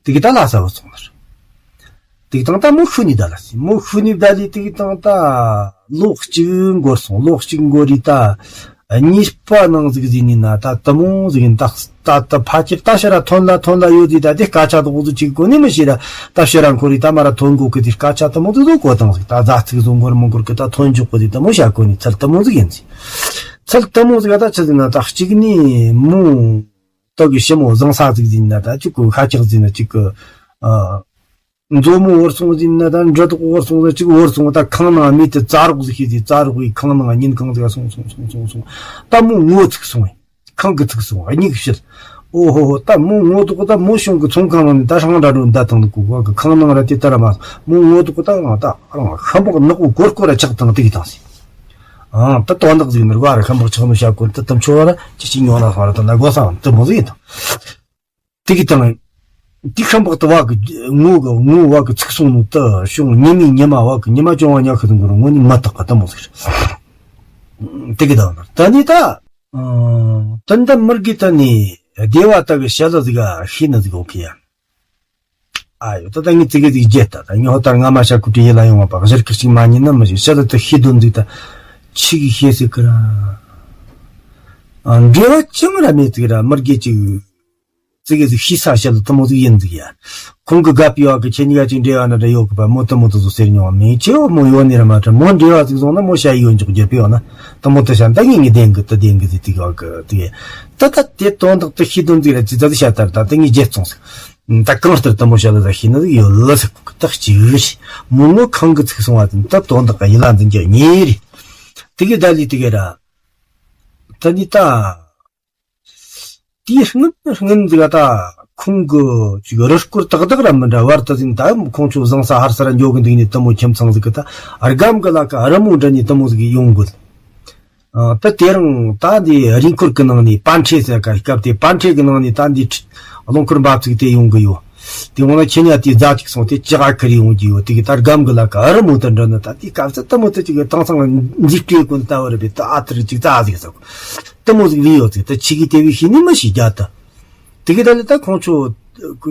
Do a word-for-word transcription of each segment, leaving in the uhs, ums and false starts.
དེ་གི་ད་ལྷ་ས་བུད་སོང་ནི་རེད། དེ་གི་དང་ད་མོ་ཤུ་ནི་ད་ལ་སི་མོ་ཤུ་ནི་ད་ལི་དེ་གི་དང་ད་ལོ་གཅིག་འགོར་སོང་། ལོ་གཅིག་འགོར་རི་ད་གཉིས་པ་ནང་ཟིག་ཟིན་ནི་ན་ད་དུ་མོ་ཟིག་ཡིན། ད་ད་ད་ཕ་ཁྱེར་ད་ཕྱིར་ར་ཐོན་ལ་ཐོན་ལ་ཡོད་ཟིག། ད་དེ་སྐད་ཆ་དོག་ཟིག་ཅིག་གོ་ནི་མི་ཤེས་ར། ད་ཕྱིར་ར་འཁོར་རི་ད་མ་ར་ཐོན་གོ་གི་དེ་སྐད་ཆ་དུ་མོ་ཟིག་ཟོ་གོ་དང་ཟིག། ད་ཛ་ཚིག་ཟོ་འགོར་མི་འགོར་གི་ད་ཐོན་འཇུག་གི་དེ་དུ་མོ་བྱ་གོ་ནི་ཚུལ་དུ་མོ་ཟིག་ཡིན་ཟིག། ཚུལ་དུ་མོ་ཟིག་ད་ཆི་ཟིག་ན་ད་གཅིག་ནི་མོ་ད་གི་ཞི་མོ་བཟང་ས་ཟིག་ཟིན་ན་ད་ཅིག་གི་ཁ་ཆག་ཟིན་ན་ཅིག་གི་ཨ། མཛོ་མོ་བོར་སོང་ཟིན་ན་ད་འབྲུ་དོག་བོར་སོང་ཟིན་ཅིག་བོར་སོང་། ད་ཁང་ནང་མི་དེ་ཙ་རོག་ཟིག་ཤེས་ཟིག། ཙ་རོག་གི་ཁང་ནང་ཉིན་གང་ཟིག་སོང་སོང་སོང་སོང་སོང་། ད་མོ་ངོ་ཚིག་སོང་། ཁང་གི་ཚིག་སོང་། གཉིད་ཕྱིར། ཨོ་ཧོ་ཧོ། ད་མོ་ངོ་དོག་ད་མོ་ཤོང་གི་ཚོང་ཁང་ནང་ནས་ད་ཧྲང་འདྲ་འགྲོ་འདའ་ཐང་ནི་གོ་གོ་གི། ཁང་ནང་ར་དེ་ལྟར་མ་མོ་ངོ་དོག་ད་རང་ད་རང་ཤམ་པག་ནག་པོ་གོར་གོར་ར་ཆགས་དང་དེ་གི་དང་སི། ཨང་ད་དོན་དག་ཟིག་ནི་ར་བ་ར་ཤམ་པག་ཆགས་ནི་བྱ་གོ་ད་དམ་ཆོ་བ་ར་ཅི་ཅི་ཉོ་ན་སོང་ར་ད་ན་གོ་སང་དུ་མོ་ཟིག་ཡིན་དང་། དེ་གི་དང་། དེ་ཤམ་པག་ཏུ་བ་གི་ངོ་གི་ངོ་བ་གི་ཚིག་སོང་ནོ་ད་བྱུང་། ཉི་མའི་ཉི་མ་བ་གི་ཉི་མ་བཅོ་ལྔ་ཉག་གི་དང་གི་རུ་ངོ་ནི་མ་དག་ག་དུ་མོ་ཟིག། དེ་གི་དང་ད་ནི་ད། ཨང་། དོན་དམ་མི་དགེ་ད་ནི་སྡེ་བ་ད་གི་ཞལ་ལ་ཟིག་ག་ཤེས་ན་ཟིག་ཨོ་ཁེ་ཡ། ཨ་ཡོ་ད་ད་ངས་ཙི་གེ་ཟིག་བརྗེད་ད། ད་ངས་ཧོ་ད་ར་ང་མ་ཤ་ཁུ་ཏི་ཡེ་ལ་ཡོང་བ་པ་གཞིར་ཁ་ཅིག་མ་ཉན་ན་མི་ཞིག་ཞལ་ལ་ད་ཤེས་དོན་ཟིག་ད་ཆི་གི་ཤེས་ཟིག་གི་ར། ཨ་འབྲེལ་བ་ཅང་ར་མེད་ཟིག་ར། མི་དགེ་ཅིག་ཙི་གེ་ཟིག་ཤེས་ས་ཞལ་ལ་དུ་མོ་ཟིག་ཡིན་ཟིག་ཡ། ཁོང་གི་དགའ་པའི་བ་གི་ཁྱེད་གཉིས་ཀ་ཅིག་འབྲེལ་བ་ན་འདྲ་ཡོད་གི་པ། མོ་དུ་མོ་དུ་ཟོ་ཟེར་མྱོང་བ་མེད། ཁྱེད་བོ་མོ་ཡོད་ནི་ར་མ་ད་མོ་འབྲེལ་བ་ཟིག་བཟུང་ན་མོ་ཤ་ཡི་ཡོད་འཇོག་རྒྱུ་པེ་བ་ན་དུ་མོ་དུ་ཤ་ད་ངས་ངས་བདེན་གི་ད་བདེན་གི་ཟིག་དེ་ག་གི་དེ་ད་ད་དེ་དོན་དག་དུ་ཤེས་དོན་ཟིག་ར་ཅི་ད་དུ་ཤ་ད་ར་ད་དུ་ངས་བརྗེད་སོང་ཟིག། ད་གང་ལྟར་དུ་མོ་ཤ་ལ་ད་ཤེས་ན་ཟིག་ཡོད་ལ་ཟིག་གི་ད་གཅིག་རེད། མོ་ངོ་ཁང་གི་ཚིག་སོང་བ་ཟིན་ད་དོན་དག་གི་ཡི་ལ་འཛིན་རྒྱུ་ཉེ་རེད། དེ་གི་ད་ལི་དེ་གི་ར། ད་ནི་ད། དེའི་སྔོན་སྔོན་ཟིག་ད་ཁོང་གི་ཅིག་རུ་སྐོར་ཏག་ཏག་ར་མི་འདྲ་བར་དུ་ཟིན་ད་ཁོང་ཆོ་བཟང་ས་ཧར་ས་ར་འགྱོ་གི་འདུག་ནི་དུ་མོ་ཁྱིམ་ཚང་ཟིག་གི་ད་སྒམ་གི་ལ་ཀ་རི་མོ་འདྲ་ནི་དུ་མོ་ཟིག་ཡོང་དགོས། ཨ་ད་དེ་རིང་ད་འདི་རི་འཁོར་གི་ནང་ནས་པན་ཁྲེ་ཟེར་ཀ་སྐབས་དེ་པན་ཁྲེ་གི་ནང་ནས་ད་འདི་རླངས་འཁོར་འབབ་ཚིག་དེ་ཡོང་གི་ཡོད། དེ་འོང་ན་ཁྱེད་ཉ་དེ་རྫ་ཅིག་སོང་དེ་ཅི་ག་ཁི་རི་ཡོང་གི་ཡོད། དེ་གི་ད་སྒམ་གི་ལ་ཀ་རི་མོ་དུ་འདྲ་ནི་ད་དེ་སྐབས་སུ་དུ་མོ་དུ་ཅིག་གི་དྭངས་སང་འཛིག་སྤྲེལ་ཀུན་ལྟ་བུ་རེད་པས། ད་ཨ་ཐུར་ཅིག་རྫ་ཟིག་ཟེར་གོ། དུ་མོ་ཟིག་ལུས་ཡོད་ཚེ་ད་ཆི་གི་དེ་བས་ཤེས་ནི་མི་ཤེས་རྒྱ་ད། དེ་གི་ད་ལི་ད་ཁོང་ཚོ་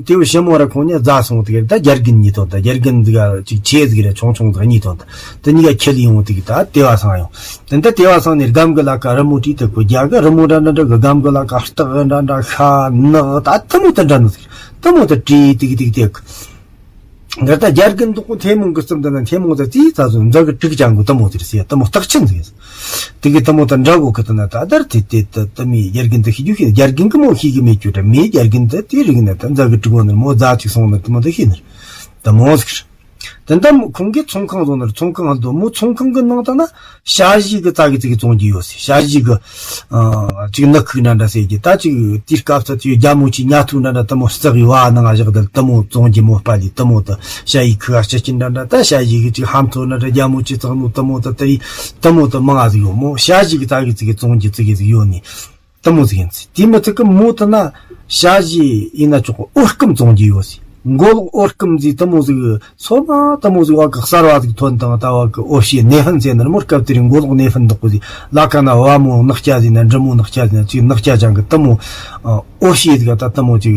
དེ་བས་ཞི་མོ་ར་ཁོང་ཉ་རྫ་སོང་དེ་གི་ད་རྒྱ་རྒན་གཉིས་ཐོན་ད། རྒྱ་རྒན་ཟིག་ག་ཅིག་ཆེ་ཟིག་ར་ཆུང་ཆུང་ཟིག་གཉིས་ཐོན་ད། དེ་གཉིས་ཀ་ཁྱེར་ཡོང་དེ་གི་ད་དེ་བ་སང་ཡོང་། དེ་ད་དེ་བ་སང་ནས་སྒམ་གི་ལ་ཀ་རི་མོ་བྲིས་ད་གོ། རྒྱ་གི་རི་མོ་འདྲ་འདྲ་འདྲ་གི་སྒམ་གི་ལ་ཀ་སྟག་འདྲ་འདྲ་ཤ་ནག་ད་དུ་མོ་དུ་འདྲ་ནི་ཟིག་དུ་མོ་དུ་བྲིས་དེ་གི་དེ་གི་དེ་གི། འདི་ལྟ་རྒྱ་རྒན་འདུག་གོ་ཐེ་མོང་གི་རྩིབ་འདི་ན་ཐེ་མོང་དུ་རྩིས་ཚ་སོང་། མཛའ་གི་དྲུག་ཅང་གི་དུ་མོ་དེར་ཟེར་དུ་མོ་རྟགས་ཅན་ཟིག་དེ་གི་དུ་མོ་དུ་འདྲ་གོ་གི་དུ་ན་ད་དར་དེ་དེ་དུ་དུ་མི་རྒྱ་རྒན་དུ་ཤི་རྒྱུ་ཤི། རྒྱ་རྒན་གི་མོ་ཤི་གི་མེད་རྒྱུ་དྲ་མི་རྒྱ་རྒན་དུ་དེ་རིག་ན་དུ་མཛའ་གི་དྲུག་གོ་ནར་མོ་རྫ་ཅིག་སོང་ནར་དུ་མོ་དུ་ཤི་ནར་དུ་མོ་ཟིག་ར། དེ་འདྲ་ཁོང་གི་ཚོང་ཁང་བཟོ་ནར་ཚོང་ཁང་ཧ་དོ་མོ་ཚོང་ཁང་གི་ནང་དུ་ན་ཞ་ཡི་གི་རྩ་གི་ཙི་གི་བཙོང་རྒྱུ་ཡོད་ཟེར། ཞ་ཡི་གི་ཨ་ཅིག་ནག་ཁུག་འདྲ་འདྲ་ཟེར་གི་ད་ཅིག་དེའི་སྐབས་སུ་ཅིག་རྒྱ་མོ་ཆེ་ཉ་ཐུག་འདྲ་འདྲ་དུ་མོ་རྩག་གི་བ་ནང་བཞག་དལ་དུ་མོ་བཙོང་རྒྱུ་མོ་པ་ལི་དུ་མོ་དུ་ཞ་ཡི་ཁུག་ཨ་ཅི་ཅི་འདྲ་འདྲ་ད་ཞ་ཡི་གི་ཅིག་ཧམ་ཐོ་འདྲ་འདྲ་རྒྱ་མོ་ཆེ་རྩག་ནོ་དུ་མོ་དུ་དེ་དུ་མོ་དུ་མང་ང་ཟིག་ཡོད། མོ་ཞ་ཡི་གི་རྩ་གི་ཙི་གི་བཙོང་རྒྱུ་ཙི་གི་ཟིག་ཡོད་ནི་དུ་མོ་ཟིག་ཡིན་ཟེར། དེ་མི་ཚིག་གི་མོ་དུ་ན་ཞ་ཡི་ཡིན་ན་ཆོག་གི་ཨོ་སྐམ་བཙོང་རྒྱུ་ཡོད་ཟེར། མགོ་ལོག་ཨོ་སྐམ་ཟིག་དུ་མོ་ཟིག་སོ་མ་དུ་མོ་ཟིག་བ་གི་གསར་བ་ཟིག་ཐོན་དང་ད་བ་གི་ཨོ་ཤེ་ནེ་ཧན་ཟེར་ནར་མོ་སྐབས་དེ་རིང་མགོ་ལོག་ནེ་ཧན་འདུག་གི་ཟིག་ལ་ཀ་ན་བ་མོ་ནག་སྐྱ་ཟིག་ན་འབྲི་མོ་ནག་སྐྱ་ཟིག་ན་ཅིག་ནག་སྐྱ་ཅང་གི་དུ་མོ་ཨོ་ཤེ་ཟིག་ད་དུ་མོ་ཅིག་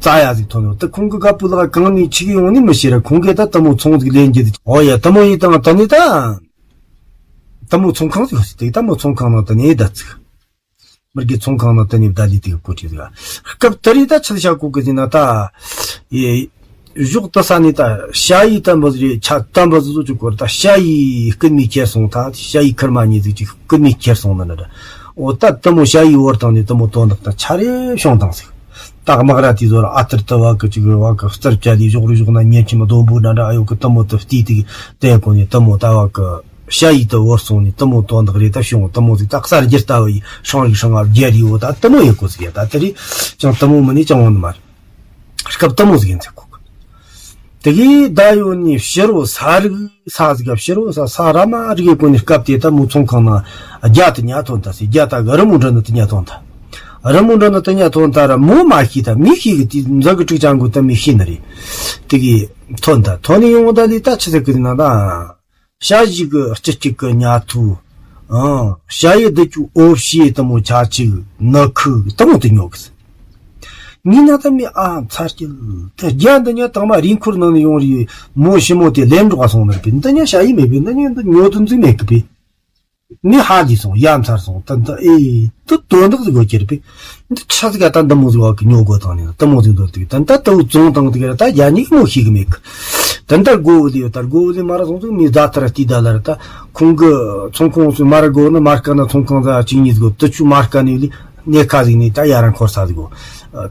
རྩ་ཡ་ཟིག་ཐོན་ཡོད། དུ་ཁོང་གི་ག་པུ་ལ་གང་ནས་ཆིག་ཡོང་ནི་མི་ཤེས་ར། ཁོང་གི་ད་དུ་མོ་ཚོང་ཟིག་ལེན་རྒྱུ་ཟིག་ཨོ་ཡ་དུ་མོ་ཡི་དང་ད་ནི་ད་དུ་མོ་ཚོང་ཁང་ཟིག་ཡོད་ཟིག། དེ་དུ་མོ་ཚོང་ཁང་ནང་དུ་ནས་ད་ཚིག་མི་དགེ་ཚོང་ཁང་ནང་དུ་ནི་བདའ་ལི་དེ་གི་གོ་ཁྲིད་ཟིག། སྐབས་དེ་རི་ད་ཆི་ལ་བྱ་གོ་གི་ཟིན་ན་ད། ཨེ། གཞོགས་ད་ས་ནི་ད་ཞ་ཡི་ད་འབུ་ཟི་རེ་ཆ་ད་འབུ་ཟི་ཟོ་ཅིག་གོ་ར། ད་ཞ་ཡི་སྐུད་མི་ཁྱེར་སོང་ད། ཞ་ཡི་ཁར་མ་ཉི་ཟིག་ཅིག་སྐུད་མི་ཁྱེར་སོང་ན་ན་ད། འོ་ད་དུ་མོ་ཞ་ཡི་བོར་དང་ནི་དུ་མོ་དོན་དག་ད་ཆ་རེ་བྱུང་དང་ཟིག། ད་དམག་ར་དེ་ཟོ་ར་ཨ་ཐུར་ད་བ་གི་ཅིག་བ་གི་རྩར་བཅའ་ལི་གཞོགས་རུ་གཞོགས་ན་ཉེ་ཁྱིམ་སྡོང་བུ་འདྲ་འདྲ་ཨ་ཡོ་གི་དུ་མོ་དུ་བལྟས་དེ་གི་དེ་གོ་ནི་དུ་མོ་ད་བ་གི་ཞ་ཡི་དུ་བོར་སོང་ནི་དུ་མོ་དོན་དག་རེད་ད་བྱུང་། དུ་མོ་ཟིག་ད་གསར་འགྱུར་ལྟ་བུ་ཡི་ཧྲང་རིག་ཧྲང་ང་རྒྱལ་རི་བོ་ད་དུ་མོ་ཡི་གོ་ཟིག་ཡ། ད་དེ་རི་ཅང་དུ་མོ་མི་ནི་ཅང་བོ་ནི་མ་རེད། སྐབས་དུ་མོ་ཟིག་ཡིན་ཚེ་གོ་གི། དེ་གི་ད་ཡོ་ནི་ཕྱི་རོ་ས་རིག་ས་ཟིག་ག་ཕྱི་རོ་ས་ས་ར་མ་རིག་གི་གོ་ནི་སྐབས་དེ་དུ་མོ་ཚོང་ཁང་ན་རྒྱ་དུ་ཉ་ཐོན་ད་ཟིག། རྒྱ་ད་གི་རི་མོ་འདྲ་ནི་དུ་ཉ་ཐོན་ད། རི་མོ་འདྲ་ནི་དུ་ཉ་ཐོན་ད་ར་མོ་མ་ཤེས་ད། མི་ཤེས་གི་དེ་མཛའ་གི་ཕྲུག་ཅང་གོ་དུ་མི་ཤེས་ནི་རེད། དེ་གི་ཐོན་ད་ཐོན་ནི་ཡོང་ད་ལི་ད་ཆི་ཟེར་གི་ན་ད། ཞ་ཡི་གི་སྤྱི་གཅིག་གི་ཉ་ཐུ། ཨང་། ཞ་ཡི་འདི་ཅུ་ཨོ་ཤེ་དུ་མོ་ཆ་ཅིག་ནག་ཁུག་དུ་མོ་དུ་ཉོ་གི་ཟེར། ངས་ན་ད་མི་ཨ་ཚར་གྱི། ད་རྒྱ་འདི་ཉ་དང་མ་རིན་འཁོར་ནང་ནས་ཡོང་རེ་མོ་ཞི་མོ་དེ་ལེན་འགྲོ་ག་སོང་ནར་པས། འདི་ཉ་ཤ་ཡི་མེད་པས། འདི་ཉ་འདི་ཉོ་དུ་འཛུགས་མེད་གི་པས། ངས་ཧ་ལས་སོང་། ཡ་མཚར་སོང་། ད་འདི་ཨེ་འདི་དོན་དག་ཟིག་གོ་ཁྱེར་པས། འདི་ཆ་ཟིག་ག་ད་འདི་མོ་ཟིག་བ་གི་ཉོ་དགོ་དང་ནི་འདི་མོ་ཟིག་འདོད་དུས། ད་ད་དུ་བཙོང་དང་དེ་ག་ད་རྒྱ་ཉིག་མོ་ཤེས་གི་མེད་གི། ད་ད་སྒོ་བུ་ལས་ཡོད། ད་སྒོ་བུ་ལས་མ་ར་སོང་ཟིག་མི་ཟ་ཐར་ཏི་ད་ལར་ད་ཁོང་གི་ཚོང་ཁང་སུ་མ་ར་སྒོ་ནི་མ་དཀའ་ན་ཚོང་ཁང་ཟ་གཅིག་གཉིས་ཟིག་གོ། དུ་ཆུ་མ་དཀའ་ནི་ལི་གནས་ཁ་ཟིག་ནི་ད་ཡ་རང་འཁོར་ས་ཟིག་གོ།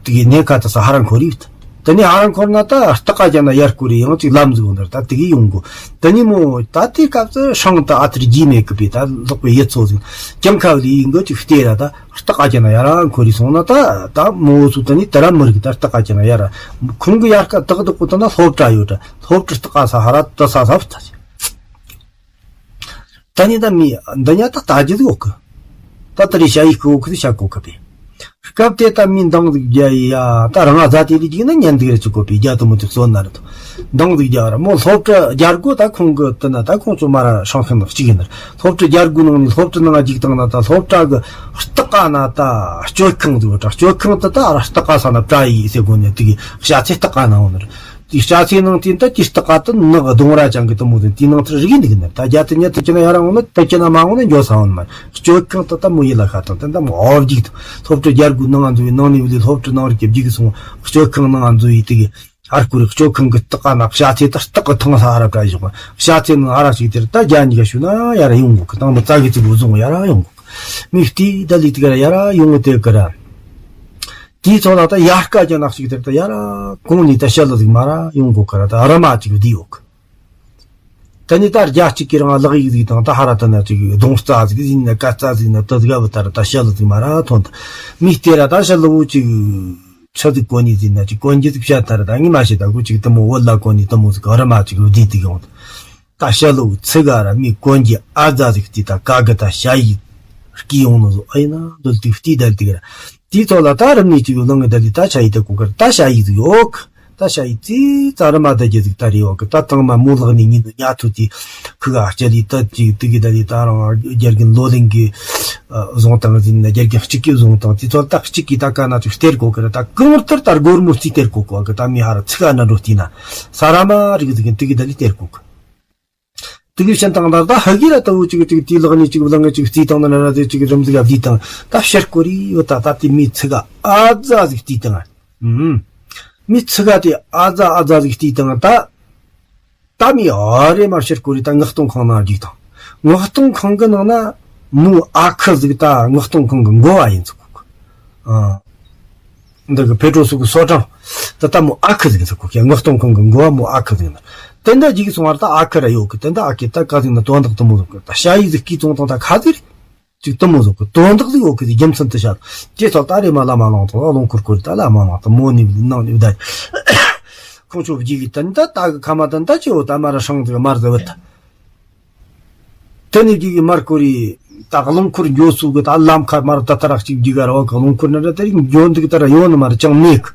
དེ་གི་གནས་ཁ་དུ་ས་ཧ་རང་འཁོར་ཡོད། དེ་ནས་ཧ་རང་འཁོར་ན་ད་སྟག་ག་རྒྱ་ན་ཡར་སྐོར་རེ་ཡང་ཅིག་ལམ་ཟིག་འོང་ནར་ད་དེ་གི་ཡོང་གོ། དེ་ནས་མོ་ད་དེ་སྐབས་སུ་ཧྲང་ད་ཨ་ཐུར་རྒྱས་མེད་གི་པས། ད་ལོག་པའི་ཡིད་ཚོ་ཟིག་ཀྱང་ཁ་ལི་ཡིན་གོ་ཅིག་བལྟས་ར་ད་སྟག་ག་རྒྱ་ན་ཡ་རང་འཁོར་རེ་སོང་ན་ད་ད་མོ་ཚོ་དེ་ནས་དེ་ར་མི་རིག། ད་སྟག་ག་རྒྱ་ན་ཡ་ར་ཁོང་གི་ཡར་ཀ་ཏག་ཏག་གོ་ད་ན་སློབ་གྲྭ་ཡོད་ར། སློབ་གྲྭ་སྟག་ག་ས་ཧ་ར་ད་ས་ས་བུ་ད་ཅི། ད་ནི་ད་མི་འདི་ཉ་ད་ལྟ་རྒྱུ་ཟིག་ཡོད་གི། ད་ད་རེ་ཞ་ཡི་སྐུ་ཡོད་གི་ཟིག་བྱ་གོ་གི་པས། སྐབས་དེ་ད་མི་འདང་ཟིག་རྒྱ་ཡི་ཡ། ད་རང་ང་ཟ་དེ་ལས་རྒྱུག་ན་ཉན་འདུག་རེ་ཅིག་གོ་པས། རྒྱ་དུ་མོ་དེ་གསོན་ན་རེད་དོ། འདང་ཟིག་རྒྱ་ར་མོ་སློབ་གྲྭ་རྒྱལ་སྒོ་ད་ཁོང་གི་དེ་ན་ད་ཁོང་ཚོ་མ་ར་ཧྲང་ཤང་ནག་གཅིག་ཡིན་ནར། སློབ་གྲྭ་རྒྱལ་སྒོ་ནང་ནས་སློབ་གྲྭ་ནང་རྒྱུག་བཏང་ན་ད་སློབ་གྲྭ་གི་སྟག་ག་ན་ད་སྤྱོད་ཁང་ཟིག་ཡོད་ར། སྤྱོད་ཁང་དེ་ད་ར་སྟག་ག་ས་ན་བྲ་ཡི་ཟེར་གོ་ནས་དེ་གི་བྱ་ཚེ་སྟག་ག་ན་འོང་ནར། དེ་ཤ་ཚའི་ནང་དེ་འདི་ཀྱི་སྟག་ག་དེ་ནག་གདོང་ར་ཅན་གི་དེ་མོ་དེ་དེའི་ནང་ཐར་རིག་འདུག་ནི། ད་རྒྱ་དེ་ཉ་དེ་ཅི་ན་ཡ་རང་འོང་ན་དེ་ཅི་ན་མ་འོང་ན་འགྱོ་ས་འོང་མ། སྤྱོད་ཁང་དེ་ད་མོ་ཡི་ལ་ཤ་དང་དེ་འདི་མོ་ཨོ་རྒྱུག་དང་སློབ་གྲྭ་རྒྱལ་སྒོའི་ནང་འཛུལ་བའི་ནང་ནས་བུད་ལས་སློབ་གྲྭ་ནང་རུ་ཀྱི་རྒྱུག་གི་སོང་། སྤྱོད་ཁང་ནང་འཛུལ་བའི་དེ་གི་ཨར་ཀུ་རི་སྤྱོད་ཁང་གི་སྟག་ག་ན་ཤ་ཚའི་ད་སྟག་གི་ཐང་ས་ཧ་ར་བྲ་བཞག་པ། ཤ་ཚའི་ནང་ཨ་ར་ཞིག་དེར་ད་རྒྱ་གཉིས་ཀ་ཤུ་ན་ཡ་ར་ཡོང་གོ་གི། དང་མི་ཙ་གི་ཙི་བུ་བཟུང་ཡ་ར་ཡོང་གོ་གི། མི་བལྟས་ད་ལི་དེ་ག་ར་ཡ་ར་ཡོང་གི་དེ་ག་ར། དེའི་ཚོ་ལ་ད་ཡར་ཀ་རྒྱ་ནག་ཅིག་དེར་ད་ཡ་ར་གོང་ནས་ད་ཞལ་ལ་ཟིག་མ་ར་ཡོང་གོ་ཁ་ར་ད་ར་མ་ཅིག་བསྡད་ཡོད་གི། ད་ནི་ད་རྒྱ་གཅིག་གི་རང་ལག་ཡིག་ཟིག་དང་ད་ཧ་ར་ད་ན་ཅིག་གདོང་རྩ་ཟིག་ཟིན་ན་ཀ་རྩ་ཟིག་ན་ད་ཟིག་བུ་ད་ར་ད་ཞལ་ལ་ཟིག་མ་ར་ཐོན་ད། མི་སྟེ་ར་ད་ཞལ་ལ་བུ་ཅིག་ཆ་ཟིག་གོན་ནི་ཟིན་ན་ཅིག་གོན་རྒྱུ་ཟིག་བཤད་ད་ར་ད་ངི་མ་ཤེས་ད་གོ་ཅིག་དེ་མོ་བོད་ལ་གོན་ནི་དེ་མོ་ཟིག་ར་མ་ཅིག་བསྡད་དེ་ཡོང་ད། ད་ཤ་ལོ་ཚི་ག་ར་མི་གོན་གྱི་ཨ་ཛ་ཟིག་དེ་ད་ཀ་གི་ད་ཤ་ཡི་སྐྱི་ཡོང་ནོ་ཟོ་ཨེ་ན་འདོད་དེ་བལྟས་ད་དེ་ག་ར། དེའི་ཚོ་ལ་ད་རིམ་ནས་ཅིག་ལང་གི་ད་དེ་ད་ཤ་ཡི་དེ་གོ་ག་ར་ད་ཤ་ཡི་ཟིག་ཡོད་གི། ད་ཤ་ཡི་ཙི་ཙ་རི་མ་ད་རྒྱ་ཟིག་ད་རེ་ཡོད་གི། ད་དང་མ་མོ་ལག་ནས་ཉིན་དུ་ཉ་ཐུ་དེ་ཁུ་ག་ལྕེ་ལི་ད་ཅིག་དེ་གི་ད་དེ་ད་རང་རྒྱ་རྒན་ལོ་ལེན་གི་བཟུང་དང་ཟིན་ན་རྒྱ་རྒན་གཅིག་གི་བཟུང་དང་དེ་ཚོ་ད་གཅིག་གི་ད་ཀ་ན་ཅིག་སྟེར་གོ་གི་ར། ད་གང་ལྟར་ད་སྒོར་མོ་རྩིས་སྟེར་གོ་གོ་གི། ད་མི་ཧ་ར་ཚི་ག་ན་འགྲོ་དེ་ན་ས་ར་མ་རིག་ཟིག་གི་དེ་གི་ད་ལི་སྟེར་གོ་གི། དེ་གི་ཤན་དང་ད་ད་ཧ་གི་ར་ད་བུ་ཅིག་ཅིག་དེའི་ལག་ནས་ཅིག་བླངས་ཅིག་རྩིས་དང་ན་ར་དེ་ཅིག་རིམ་ཟིག་བསྡུས་དང་ད་ཕྱིར་སྐོར་རི་ཡོད། ད་ད་དེ་མི་ཚི་ག་ཨ་ཛ་ཟིག་བལྟས་དང་། ཨུམ། མི་ཚི་ག་དེ་ཨ་ཛ་ཨ་ཛ་ཟིག་བལྟས་དང་ད། ད་མི་ཨ་རེ་མ་ཕྱིར་སྐོར་རི་ད་མངགས་གཏོང་ཁང་ནང་རྒྱུག་དང་། མངགས་གཏོང་ཁང་གི་ནང་ན་མོ་ཨ་ཁུ་ཟིག་ད་མངགས་གཏོང་ཁང་གི་འགོ་བ་ཡིན་ཚུགས་གོ་གི། ཨ། འདི་གི་ཕེ་ཏྲོ་སུ་གི་སོ་གྲང་། ད་ལྟ་མོ་ཨ་ཁུ་ཟིག་ཟེར་གོ་ཀྱང་མངགས་གཏོང་ཁང་གི་འགོ་བ་མོ་ཨ་ཁུ་ཟིག་ན། དེ་འདྲ་ཅིག་སོང་བར་ད་ཨ་ཁུ་ར་ཡོད་གི། དེ་འདྲ་ཨ་ཁུ་ད་ག་ཟིག་ན་དོན་དག་དུ་མོ་ཟིག་གི་ད་ཤ་ཡི་ཟིག་གི་བཙོང་དང་ད་ཁ་ཟིག་རེད། ཅིག་དུ་མོ་ཟིག་གི་དོན་དག་ཟིག་ཡོད་གི་ཟིག་རྒྱུ་མཚན་དུ་བཤད། དེ་ཚོ་ད་རེ་མ་ལ་མ་ལོང་དང་རླུང་འཁོར་སྐོར་ད་ལ་མ་ལོང་དང་མོ་ནི་ནང་ནི་བསྡད། ཁོང་ཚོ་བརྗེ་གི་དེ་འདྲ་ད་གི་ཁ་མ་དེ་འདྲ་ཅི་ཡོད་ད་མ་ར་ཧྲང་ཟིག་མར་ཟིག་བུད། དེ་ནས་རྒྱུག་གི་མར་སྐོར་རི། ད་རླུང་འཁོར་འགྱོ་སུ་གི་ད་ལམ་ཁ་མར་ད་ཐ་རག་ཅིག་རྒྱུག་ག་ར་བ་གི་རླུང་འཁོར་ན་ར་དེ་རིགས་འགྱོ་འདུག་ད་ར་ཡོང་ནི་མ་ར་ཅང་མེད་གི།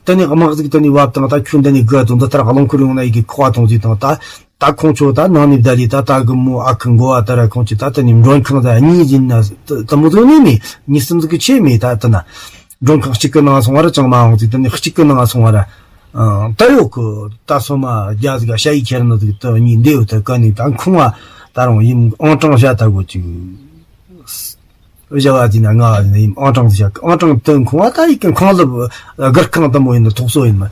དེ་ནས་དམག་ཟིག་དེ་ནས་བབ་དང་ད་ཁྱོད་འདི་ནས་དགའ་དང་ད་ཐ་རག་རླུང་འཁོར་ཡོང་ན་ཡི་གི་ཁོ་བ་དང་ཟིག་དང་ད། ད་ཁོང་ཚོ་ད་ནང་ནས་བསྡད་ལི་ད་ད་གི་མོ་ཨ་ཁུ་འགོ་བ་ད་ར་ཁོང་ཚོ་ད་དེ་ནས་མགྲོན་ཁང་ད་གཉིས་ཟིན་ན་དུ་མོ་དུ་ནས་མེད་གཉིས་གསུམ་ཟིག་གི་ཆེ་མེད་ད་དེ་ན། མགྲོན་ཁང་གཅིག་གི་ནང་སོང་བ་ར་ཅང་མ་འོང་ཟིག་དེ་ནས་གཅིག་གི་ནང་སོང་བ་ར། ཨ། ད་ཡོད་གི། ད་སོ་མ་རྒྱ་ཟིག་ག་ཤ་ཡི་ཁྱེར་ནི་ཟིག་ད་གཉིས་འདི་ཡོད་ད་ག་ནི་ད་ཁོང་བ་ད་རུང་ཡིན་ཨང་གྲངས་བཤད་ད་གོ་ཅིག་བཞག་བ་ཟིན་ན་ང་བ་ཟིན་ན་ཡིན་ཨང་གྲངས་བཤད་གི། ཨང་གྲངས་དེ་ཁོང་བ་ད་ཡི་གི་ཁང་ལབ་སྒར་ཁང་དུ་མོ་ཡིན་ན་ཐོག་སོ་ཡིན་མ་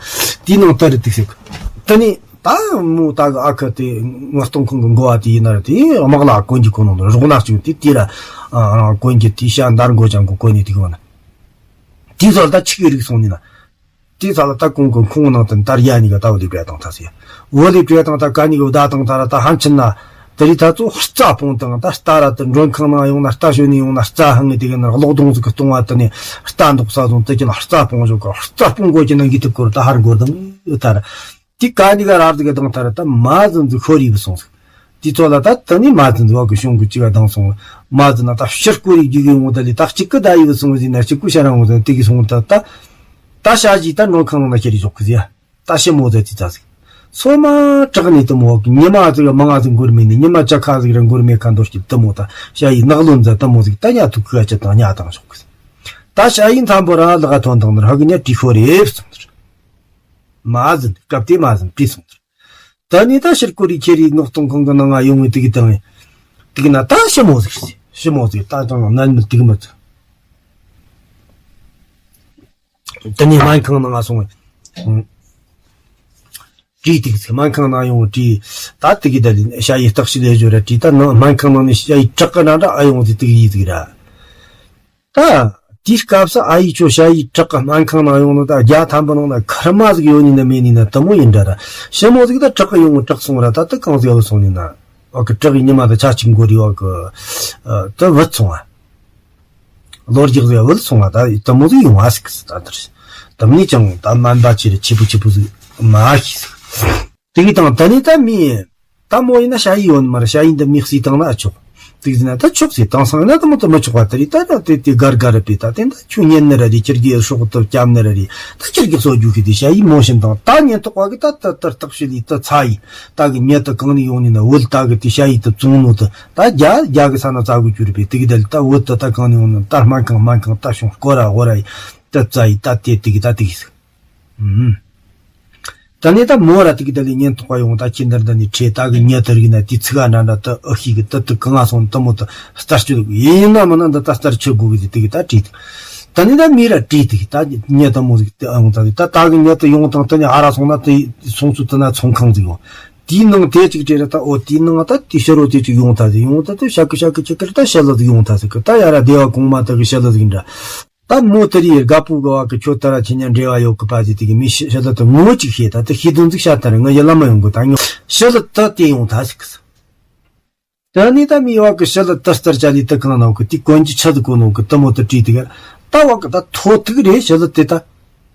དེའི་ནང་ད་རེ་ཏིག་ཟེར་གི། ད་ནི་ད་མོ་ད་གི་ཨ་ཁུ་དེ་མངགས་གཏོང་ཁང་གི་འགོ་བ་དེ་ཡིན་ན་ར་དེ་དམག་ལ་གོན་གྱི་ཁོ་ནང་དུ་རོགས་ན་བཅུག་དེ་དེ་ར་ཨ་གོན་གྱི་དེ་ཤ་འདར་མགོ་ཅང་གི་གོན་ནི་དེ་གི་བ་ན། དེའི་ཚོ་ལ་ད་ཆི་གི་རིགས་སོང་ནི་ན། དེའི་ཚོ་ལ་ད་གོང་གི་ཁོང་ནང་དུ་འདར་ཡ་གཉིས་ཀ་ད་བོ་ལི་བྲེ་དང་ཐ་སི། བོ་ལི་བྲེ་དང་ད་ག་གཉིས་ཀ་བདའ་དང་ད་ར་ད་ཧན་ཆིན་ན། དེ་རི་ད་ཚོ་རྩྭ་སྤུངས་དང་ད་རྟ་ར་དུ་མགྲོན་ཁང་ནང་ཡོང་ན་རྟ་ཞོན་ནས་ཡོང་ན་རྩྭ་ཧང་ངེ་དེ་གི་ན་གློག་སྡོང་ཟིག་གི་སྟོང་བ་དུ་ནས་རྟ་འདོགས་ས་བཟུང་དུ་ཅི་ན་རྩྭ་སྤུངས་བཞོག་གི་རྩྭ་སྤུངས་དགོས་ཀྱི་ན་འགི་ཐུབ་སྐོར་ད་ཧར་འགོར་དང་ཡོད་ད་ར། དེ་ག་ནི་ག་ར་ཟིག་གི་དང་ད་ར་ད་མ་ཟིན་ཟིག་ཤོར་ཡི་བུད་སོང་ཟིག་དེ་ཚོ་ལ་ད་ད་ནི་མ་ཟིན་ཟིག་བ་གི་གཞུང་གི་ཅི་ག་དང་སོང་། མ་ཟིན་ན་ད་ཕྱིར་སྐོར་ཡི་རྒྱུག་གི་ཡོང་ད་ལི་ད་གཅིག་གི་ད་ཡི་བུད་སོང་ཟིག་ན་གཅིག་གུ་ཤ་རང་ཡོང་ཟིག་དེ་གི་སོང་ད་ད་ད་ཤ་ཞིག་ད་མགྲོན་ཁང་ནང་ན་ཁྱེར་ཡི་ཞོག་གི་ཟིག་ད་ཤི་མོ་ཟེར་དེ་ད་ཟིག་སོ་མ་དྲག་ནི་དུ་མོ་གི་ཉི་མ་ཟིག་མང་ང་ཟིག་འགོར་མེད་ནི་ཉི་མ་ཅ་ཁ་ཟིག་ར་འགོར་མེད་ཁ་འདོར་གི་དུ་མོ་ད་ཤ་ཡི་ནག་ལོན་ཟ་དུ་མོ་ཟིག་ད་ཉ་ཐུག་གི་ཅི་དང་ཉ་དང་ཞོག་གི་ཟིག་ད་ ད་ཞ་ཡི་མཐའ་འབོར་ར་ལག་ཐོན་དང་ནི་ཧ་གི་ཉ་བྲིས་ཤོར་རེ་སོང་ནི་རེད། མ་ཟིན་སྐབས་དེ་མ་ཟིན་བྲིས་སོང་ནི་རེད། ད་ནི་ད་ཕྱིར་ཀོ་རི་ཁྱེར་རེ་ངག་སྟོང་ཁང་གི་ནང་ང་ཡོང་བའི་དེ་གི་དང་དེ་གི་ན་ད་ཞི་མོ་ཟིག་ཟེར། ཞི་མོ་ཟིག་ད་ཅང་ནན་མི་དེ་གི་མི་ཚུ། དེ་ནས་སྨན་ཁང་ནང་ང་སོང་བས། བྲིས་ཏིག་ཚེ་སྨན་ཁང་ནང་ཡོང་བྲིས། ད་དེ་གི་ད་ལི་ཞ་ཡི་བརྟག་ཞིབ་ལས་བཟོ་ར་བྲིས། ད་ནང་སྨན་ཁང་ནང་ནས་ཞ་ཡི་དྲག་གི་ན་འདྲ་ཨ་ཡོང་དེ་དེ་གི་ཡིད་ཟིག་ར། ད་དེའི་སྐབས་སུ་ཨ་ཡི་ཁྱོད་ཞ་ཡི་དྲག་གི་སྨན་ཁང་ནང་ཡོང་ནི་ད་རྒྱ་ཐམ་པ་ནང་ན་ཁར་མ་ཟིག་ཡོད་ནི་ན་མེད་ནི་ན་དེ་མོ་ཡིན་འདྲ་ར། ཞི་མོ་ཟིག་ད་དྲག་གི་ཡོང་དྲག་སོང་ར། ད་དེ་གང་ཟིག་བུད་སོང་ནི་ན། བ་གི་དྲག་གི་ཉི་མ་ད་ཆ་གཅིག་འགོར་རི་བ་གི་ཨ་དེ་བུད་སོང་ང་། ལོ་རྒྱག་ཟིག་བུད་སོང་ང་། ད་དེ་མོ་ཟིག་ཡོང་བ་ཟིག་ད་དེར། དེ་མིན་ཀྱང་ད་སྨན་པ་ཆེ་རེ་ཆེ་པོ་ཆེ་པོ་ཟིག་མ་ཤེས་ཟིག་དེ་གི་དང་ད་ནི་ད་མི། ད་མོ་ཡིན་ན་ཞ་ཡི་ཡོད་ནི་མ་རེད། ཞ་ཡི་འདི་མི་གསོས་བཏང་ན་ཨ་ཆོག་དེ་གི་ཟིན་ན་ད་ཆོག་ཟེར་བཏང་སང་ན་ད་མོ་ད་མི་ཆོག་པ་དེ་རེད། ད་ད་དེ་དེ་གར་གར་རེད་པས། ད་དེ་ད་ཁྱོད་ཉན་ནི་ར་རེད། ཁྱེར་གི་སྲོག་ཏུ་བསྐྱབས་ནི་ར་རེད། ད་ཁྱེར་གི་གསོ་རྒྱུ་གི་དེ་ཞ་ཡི་མོ་བྱིན་བཏང་། ད་ཉན་ཐོག་པ་གི་ད་ད་ད་བརྟག་ཞིབ་ལས་ད་ཚ་ཡི་ད་གི་ཉལ་ད་གང་ནས་ཡོང་ནི་ན་བུད། ད་གི་དེ་ཞ་ཡི་ད་བཙོང་ནོ་ད་ད་རྒྱ་རྒྱ་གི་ས་ན་བཙལ་དགོས་རྒྱུ་རེད་པས། དེ་གི་ད་ལི་ད་བུད་ད་ད་གང་ནས་ཡོང་ནི་ད་སྨན་ཁང་སྨན་ཁང་ད་བྱུང་སྐོར་ར་འོ་ར་ཡི་ད་བཙལ་ཡི་ད་དེ་དེ་གི་ད་དེ་གི་ཟིག་ཨུམ། ད་ནི་ད་མོ་ར་དེ་གི་ད་ལི་ཉན་ཐོག་པ་ཡོང་། ད་ཁྱེད་འདིར་འདི་ནས་ཁྲེ་ད་གི་ཉལ་དེ་རིག་ན་དེ་ཚིག་ཨ་འདྲ་འདྲ་ད་ཨ་ཤི་གི་ད་དེ་གང་ང་སོང་ད་མོ་ད་སྟར་ཆུ་ཡིན་ན་མིན་ན་འདི་ད་སྟར་ཆུ་དགོས་གི་དེ་གི་ད་བྲིས་ཏེ། ད་ནི་ད་མི་ར་བྲིས་ཏེ་གི་ད་ཉལ་ད་མོ་ཟིག་དེ་ཨ་ཡོང་ད་ཟིག་ད་ད་གི་ཉལ་དེ་ཡོང་དང་ད་ནི་ཨ་ར་སོང་ན་དེ་སོང་ཚུལ་དེ་ན་ཚོང་ཁང་ཟིག་ཡོང་། དེའི་ནང་དེ་གཅིག་བྲིས་ར། ད་ཨོ་དེའི་ནང་ད་དེ་ཕྱི་རོ་དེ་གཅིག་ཡོང་ད་ཟིག་ཡོང་ད་དེ་ཤ་ཀི་ཤ་ཀི་ཁྱི་ཀི་ར་ད་ཞི་ལི་ཟིག་ཡོང་ད་ཟིག་གི་ད་ཡ་ར་སྡེ་བ་གོང་མ་ད་གི་ཞི་ལི་ཟིག་འདྲ། ད་མོ་དེ་རིགས་རྒད་པོ་གི་བ་གི་ཁྱོད་ད་ར་ཁྱེད་ཉ་འབྲེལ་བ་ཡོད་གི་པ་ཟིག་དེ་གི་མི་ཞི་ཞི་ལི་དེ་ངོ་ཅིག་ཤེས། ད་དེ་ཤེས་དོན་ཟིག་བཤད་ད་ར་ང་ཡི་ལ་མ་ཡོང་གི་ད་ངོ་ཞི་ལི་ད་དེ་ཡོང་ད་ཟིག་གི་ཟིག་དེ་ནས་ད་མི་བ་གི་ཞི་ལི་ད་སྟར་ཅ་ལི་ད་གང་ནང་གི་དེ་གོན་གྱི་ཆ་ཟིག་གོ་ནོ་གི་ད་མོ་ད་བྲིས་དེ་གི་ད་བ་གི་ད་ཐོ་ཐུག་རེད། ཞི་ལི་དེ་ད་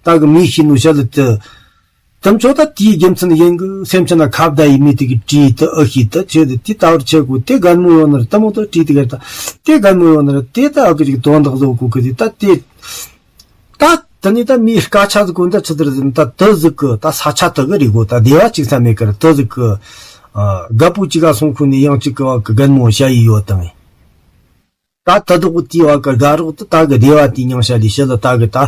ད་གི་མི་ཤེས་ནོ་ཞི་ལི་དེ། དམ་ཆོས་ད་དེའི་རྒྱུ་མཚན་ཡིན་གི་སེམས་ཅན་ན་ཁ་བརྡ་ཡི་མི་དེ་གི་བྲིས་དེ་ཨ་ཤི་ད་ཆེ་དེ་དེ་ད་བར་ཆེ་གོ་དེ་རྒན་མོ་ཡོང་ནི་རེད། དེ་མོ་ད་བྲིས་དེ་གི་ད་དེ་རྒན་མོ་ཡོང་ནི་རེད། དེ་ད་ཨ་གི་ཅིག་དོན་དག་བཟོ་གོ་གི་དེ་ད་དེ་ད་དེ་ནི་ད་མིའི་སྐད་ཆ་ཟིག་གོ་འདི་ཆི་ཟིག་རེད་ཟེར་ན། ད་དེ་ཟིག་གི་ད་ས་ཆ་དེ་གི་རེད་གོ། ད་སྡེ་བ་གཅིག་ས་མེད་གི་རེད། དེ་ཟིག་གི་ཨ་རྒད་པོ་གཅིག་ག་སོང་ཁུ་ནས་ཡང་གཅིག་གི་བ་གི་རྒན་མོ་ཞ་ཡི་ཡོད་དང་། ད་ད་དུ་དེའི་བ་གི་དགའ་རོགས་དེ་ད་གི་སྡེ་བ་དེའི་མྱིང་ཞ་ལི་ཞི་ལི་ད་གི་ད་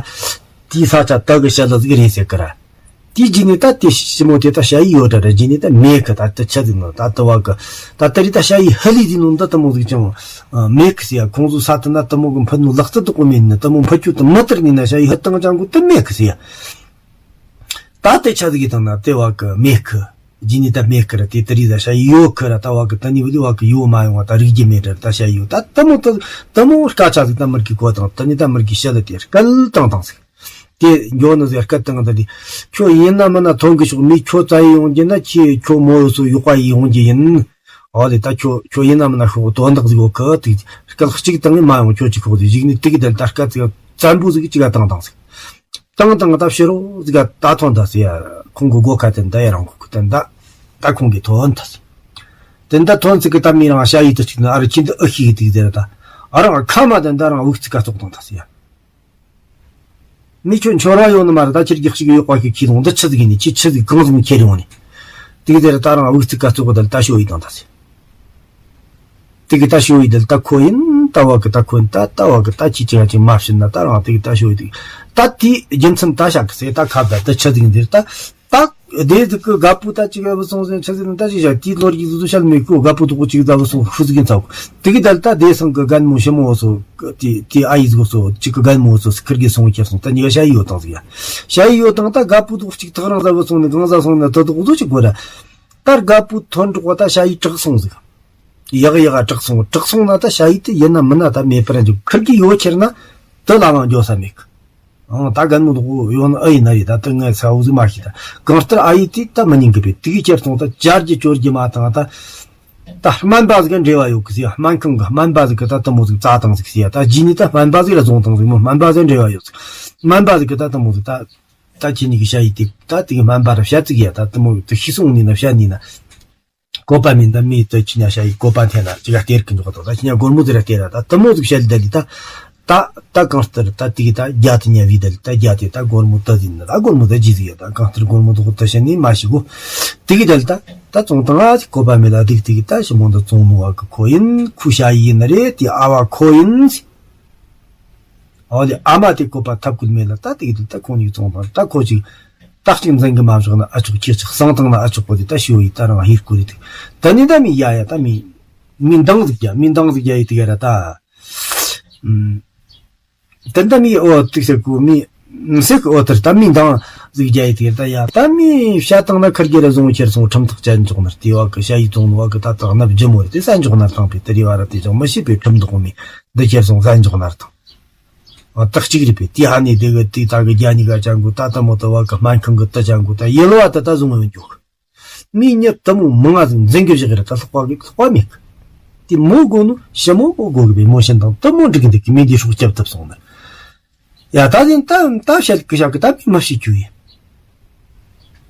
དེའི་ས་ཆ་ད་གི་ཞི་ལི་ཟིག་རེད་ཟེར་གི་ར། དེའི་རྗེས་ནས་ད་དེ་ཞི་མོ་དེ་ད་ཞ་ཡི་ཡོད་དྲ་ར། རྗེས་ནས་ད་མེད་གི། ད་དེ་ཆི་ཟིག་ནོ་ད་དེ་བ་གི་ད་དེ་རིགས་ད་ཞ་ཡི་ཧི་ལི་ཟིག་ནོ་ད་དེ་མོ་ཟིག་ཅང་མེད་གི་ཟེར་ཡ། ཁོང་ཚོ་ས་དེ་ན་དེ་མོ་གི་ཕུད་ནོ་ལག་རྩལ་དེ་གོ་མེད་ནི་ན། དེ་མོ་ཕུད་རྒྱུ་དེ་མི་དར་ནི་ན་ཞ་ཡི་ཧི་དང་ཅང་གོ་དེ་མེད་གི་ཟེར་ཡ། ད་དེ་ཆ་ཟིག་གི་དང་ན་དེ་བ་གི་མེད་གི། རྗེས་ནས་ད་མེད་གི་ར། དེ་དེ་རིགས་ད་ཞ་ཡི་ཡོད་གི་ར། ད་བ་གི་ད་ནི་བུ་ལི་བ་གི་ཡོད་མ་ཡོང་བ་ད་རིག་རྒྱུ་མེད་དྲ་ད་ཞ་ཡི་ཡོད། ད་དེ་མོ་ད་དེ་མོ་སྐད་ཆ་ཟིག་ད་མི་རྒི་གོ་དང་། ད་ནི་ད་མི་རྒི་ཞི་ལི་དེ་སྐད་བཏང་བཏང་ཟིག་དེ་འགྱོ་ནི་ཟིག་སྐད་བཏང་ད་དེ་ཁྱོད་ཡིན་ན་མིན་ན་ཐོན་གི་ཤོག་མི་ཁྱོད་བཙལ་ཡི་ཡོང་རྒྱུ་ན་ཁྱེད་ཁྱོད་མོ་ཡོད་སོ་ཡོད་པ་ཡི་ཡོང་རྒྱུ་ཡིན། ཨོ་ལེ་ད་ཁྱོད་ཁྱོད་ཡིན་ན་མིན་ན་ཤོག་དོན་དག་ཟིག་ཡོད་གི། དེ་སྐད་ཅིག་བཏང་ངས་མ་ཡོང་། ཁྱོད་ཅིག་ཤོག་ཟིག་གཞུག་ནས་དེ་གི་དེ་ད་སྐད་ཅིག་བཙན་པོ་ཟིག་གཅིག་ག་བཏང་བཏང་ཟིག་བཏང་བཏང་ད་ཕྱི་རོ་ཟིག་ག་ད་ཐོན་ད་ཟེར་ཡ། ཁོང་གི་སྒོ་ཁ་དེ་ད་ཡ་རང་ཁོ་གི་དེ་ད་ད་ཁོང་གི་ཐོན་ད་ཟེར། དེ་ད་ཐོན་ཚིག་གི་ད་མི་རང་ཞ་ཡི་དུ་གཅིག་ན་ཨ་རི་ཁྱི་འདི་ཨ་ཤི་གི་དེ་ཟེར་ད། ཨ་རང་ཁ་མ་དེ་ད་རང་དབུགས་ཚིག་ག་ཙོག་བཏང་ད་ཟེར་ཡ། མི་ཁྱོད་འཆོར་བ་ཡོད་ནི་མ་རེད། ད་ཁྱེད་རྒྱག་ཞིག་ཡོད་པ་ཞིག་ཁྱེད་ལོང་འདི་ཆི་ཟིག་ཡིན་ནི། ཁྱེད་ཆི་ཟིག་གང་ཟིག་ནི་ཁྱེད་རེ་འོང་ནི། དེ་གི་དེར་ད་རང་དབུགས་ཚིག་ག་ཙོག་གི་དལ་ད་ཤོ་ཡི་དང་ད་ཟེར། དེ་གི་ད་ཤོ་ཡི་དལ་ད་ཁོ་ཡིན། ད་བ་གི་ད་ཁོ་ཡིན། ད་ད་བ་གི་ད་ཁྱེད་ཅི་ག་ཅི་མ་བྱིན་ན་ད་རང་དེ་གི་ད་ཤོ་ཡི་དེ་ད་དེ་རྒྱུ་མཚན་ད་ཤ་གི་ཟེར། ད་ཁ་ད་ད་ཆི་ཟིག་ཡིན་དེར་ད། ད་སྡེ་ཟིག་གི་རྒད་པོ་ད་ཅིག་ཡ་བུད་སོང་ཟེར་ཆི་ཟིག་ནི་ད་ཅིག་བྱ་དེའི་ལོ་རྒྱུས་ཟིག་བཤད་མེད་གོ། རྒད་པོ་དོག་པོ་ཅིག་ད་བུད་སོང་ཤུ་ཟིག་ཡིན་ཚ་གོ། དེ་གི་དལ་ད་སྡེ་སང་གི་རྒན་མོ་ཞི་མོ་བུད་སོ། དེ་དེ་ཨ་ཡི་ཟིག་བུད་སོ། ཅིག་གི་རྒན་མོ་བུད་སོ། ཁིར་གི་སོང་ཁྱེར་སོང་ད་ཉི་ག་ཞ་ཡི་ཡོད་དང་ཟིག་ཡ། ཞ་ཡི་ཡོད་དང་ད་རྒད་པོ་དོག་ཅིག་ཐག་རང་ཟ་བུད་སོང་ནི་གང་ཟ་སོང་ནི་ད་དོག་བཟོ་ཅིག་གོ་ར། ད་རྒད་པོ་ཐོན་འགྲོ་བ་ད་ཞ་ཡི་དྲག་སོང་ཟིག་ཡག་ཡག་དྲག་སོང་། དྲག་སོང་ན་ད་ཞ་ཡི་དེ་ཡིན་ན་མིན་ན་ད་མེད་པར་འཇུག་ཁིར་གི་ཡོད་ཁྱེར་ན་དེ་ལ་མ་འཇོག་ས་མེད་གི། ཨང་། ད་རྒན་མོ་དོག་པོ་ཡོང་ཨེ་ཡིན་ན་རེད། ད་དེ་ངས་ས་འུ་ཟིག་མ་ཤེས། ད་གང་ལྟར་ཨ་ཡི་དེ་ད་མི་ཉན་གི་པས། དེ་གི་ཁྱེར་སོང་ད་ཅར་གྱི་ཅོར་གྱི་མ་བཏང་། ད་ད་སྨན་པ་ཟིག་ག་འབྲེལ་བ་ཡོད་གི་ཟེར་ཡ། སྨན་ཁང་གི་སྨན་པ་ཟིག་གི་ད་དེ་མོ་ཟིག་བཙལ་བཏང་ཟིག་ཟེར་ཡ། ད་རྗེས་ནས་ད་སྨན་པ་ཟིག་ལ་བཟུང་བཏང་ཟིག་མོ་སྨན་པ་ཟིག་འབྲེལ་བ་ཡོད་ཟིག་སྨན་པ་ཟིག་གི་ད་དེ་མོ་ཟིག་ད་ད་ཁྱེད་གཉིས་ཀྱི་ཞ་ཡི་དེ་ད་དེ་གི་སྨན་པ་ར་བཤད་ཟིག་ཡ། ད་དེ་མོ་དེ་ཤི་སོང་ནི་ན་བཤད་ནི་ན། བཀོད་པ་མིན་ད་མི་དེ་ཁྱི་ཉ་ཞ་ཡི་བཀོད་པ་འཐེན་ན་ཅི་ག་སྟེར་གི་འཇོག་ད། ད་ཁྱི་ཉ་སྒོར་མོ་དེ་ར་སྟེར་ར། ད་དེ་མོ་ཟིག་བཤད་ད་ལི་ད། ད་ད་གང་ལྟར་ད་དེ་གི་ད་རྒྱ་དེ་ཉ་བི་ད་ལི་ད་རྒྱ་དེ་ད་སྒོར་མོ་ད་ཟིན་ན་ད་སྒོར་མོ་ད་ཇི་ཟིག་ཡོད། ད་གང་ལྟར་སྒོར་མོ་དོག་ད་བཤད་ནི་མ་ཤི་གོ། དེ་གི་ད་ལི་ད་ད་བཙོང་དང་ཨ་ཅིག་བཀོད་པ་མེད་ལ་དེ་གི་དེ་གི་ད་ཞི་མོ་ད་བཙོང་ནོ་བ་གི་ཁོ་ཡིན། ཁུ་ཞ་ཡི་ཡིན་ན་རེད། དེ་ཨ་བ་ཁོ་ཡིན། ཨོ་ལེ། ཨ་མ་དེ་བཀོད་པ་ཐབས་བཀོད་མེད་ལ། ད་དེ་གི་དུ་ད་ཁོང་གཉིས་བཙོང་དང་། ད་ཁོ་ཅིག་ད་གཅིག་འཛིན་གི་མ་བཞག་ན་ཨ་ཆོག་ཁྱེད་ཅིག་གསང་བཏང་ན་ཨ་ཆོག་གོ། དེ་ད་ཤི་བོ་ཡི་ད་རང་ཧིར་བཀོད་རེད། དེ་ད་ནི་ད་མི་ཡ་ཡ་ད་མི་མི་འདང་ཟིག་རྒྱ། མི་འདང་ཟིག་རྒྱ་ཡི་དེ་ག་ར་ད། ཨུམ། ད་ད་མི་ཨོ་ཏིག་ཟེར་གོ། མི་ཟེར་གོ། ཨོ་ཐར་ད་མི་འདང་ཟིག་རྒྱ་ཡི་དེ་ག་ར་ད། ཡ་ད་མི་བཤད་བཏང་ན་ཁར་གི་ར་བཟུང་ཁྱེར་སོང་ཁྲིམས་ཐག་བཅད་འཇོག་ནར། དེ་བ་གི་ཞ་ཡི་བཙོང་བ་གི་ད་ད་གནབ་རྒྱུ་མོ་རེད། དེ་ས་འཇོག་ནར་དང་པས་དེ་རེ་བ་ར་དེ་ཅང་མི་ཤེས་པའི་ཁྲིམས་འདོག་མི་འདི་ཁྱེར་སོང་ས་འཇོག་ནར་དང་། ཨ། ད་གཅིག་རེད་པས། དེ་ཧ་ནི་དེ་གི་དེ་ད་གི་རྒྱ་ནི་ག་ཅང་གོ། ད་ད་མོ་ད་བ་གི་སྨན་ཁང་གི་ད་ཅང་གོ། ད་ཡེ་ལོ་བ་ད་ད་བཟུང་བའི་འཇོག་མི་ཉི་ད་མོ་མི་ང་ཟིག་འཛིན་གི་བཞག་རེད། ད་ལྷག་པ་གི་ལྷག་པ་མེད་གི། དེ་མོ་དགོ་ནོ་ཞི་མོ་མོ་དགོ་གི་པས། མོ་ཤིན་དང་ད་མོ་འགྲིག་གི་འདུག་གི། མི་འདི་སྲོག་སྐྱབས་ཐུབ་སོང་ནི། ཡ་ད་དེ་ད་ད་བཤད་གི་བཤད་གི་ད་མི་མ་ཤི་རྒྱུ་ཡིན།